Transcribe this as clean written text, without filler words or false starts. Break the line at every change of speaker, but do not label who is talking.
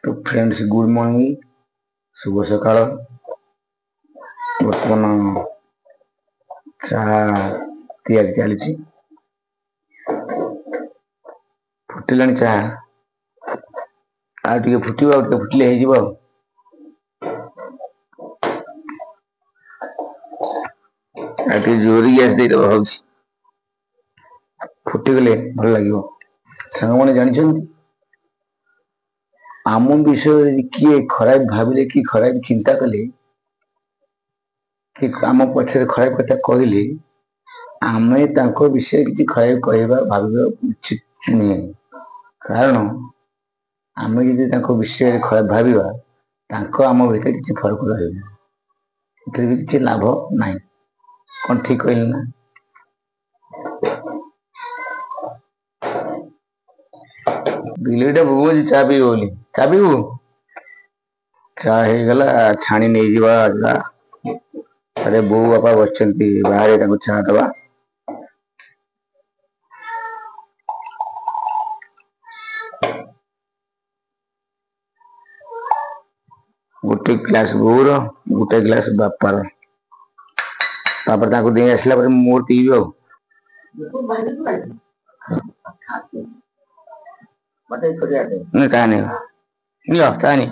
ତ friends, good morning, ଶୁଭ ସକାଳ। ବର୍ତ୍ତମାନ ଚାହା ତିଆରି ଚାଲିଛି, ଫୁଟିଲାଣି ଚାହା, ଆଉ ଟିକେ ଫୁଟିବ, ଆଉ ଟିକେ ଫୁଟିଲେ ହେଇଯିବ। ଆଉ ଟିକେ ଜୋରି ଗ୍ୟାସ୍ ଦେଇଦେବ ଭାବୁଛି, ଫୁଟିଗଲେ ଭଲ ଲାଗିବ। ସାଙ୍ଗମାନେ, ଜାଣିଛନ୍ତି, ଆମ ବିଷୟରେ କିଏ ଖରାପ ଭାବିଲେ କି ଖରାପ ଚିନ୍ତା କଲେ କି ଆମ ପଛରେ ଖରାପ କଥା କହିଲେ, ଆମେ ତାଙ୍କ ବିଷୟରେ କିଛି ଖରାପ କହିବା ଭାବିବା ଉଚିତ ନୁହେଁ। କାରଣ ଆମେ ଯଦି ତାଙ୍କ ବିଷୟରେ ଖରାପ ଭାବିବା, ତାଙ୍କ ଆମ ଭିତରେ କିଛି ଫରକ ରହିବ, ଏଥିରେ ବି କିଛି ଲାଭ ନାହିଁ। କଣ ଠିକ କହିଲି ନା? ବିଲେଇଟା ବୋବଉଛି ଚା ପିଇବ ବୋଲି। ଚା ପିଇବୁ? ଚା ହେଇଗଲା, ଛାଣି ନେଇଯିବା। ଆରେ, ବୋଉ ବାପା ବସିଛନ୍ତି ବାହାରେ, ତାଙ୍କୁ ଚା ଦବା। ଗୋଟେ ଗ୍ଲାସ ବୋଉର, ଗୋଟେ ଗ୍ଲାସ ବାପାର। ତାପରେ ତାଙ୍କୁ ଦେଇ ଆସିଲା ପରେ ମୁଁ ମୋର ପିଇବି। ଆଉ ଚା ନିଅ, ନିଅ, ଚା ନିଅ।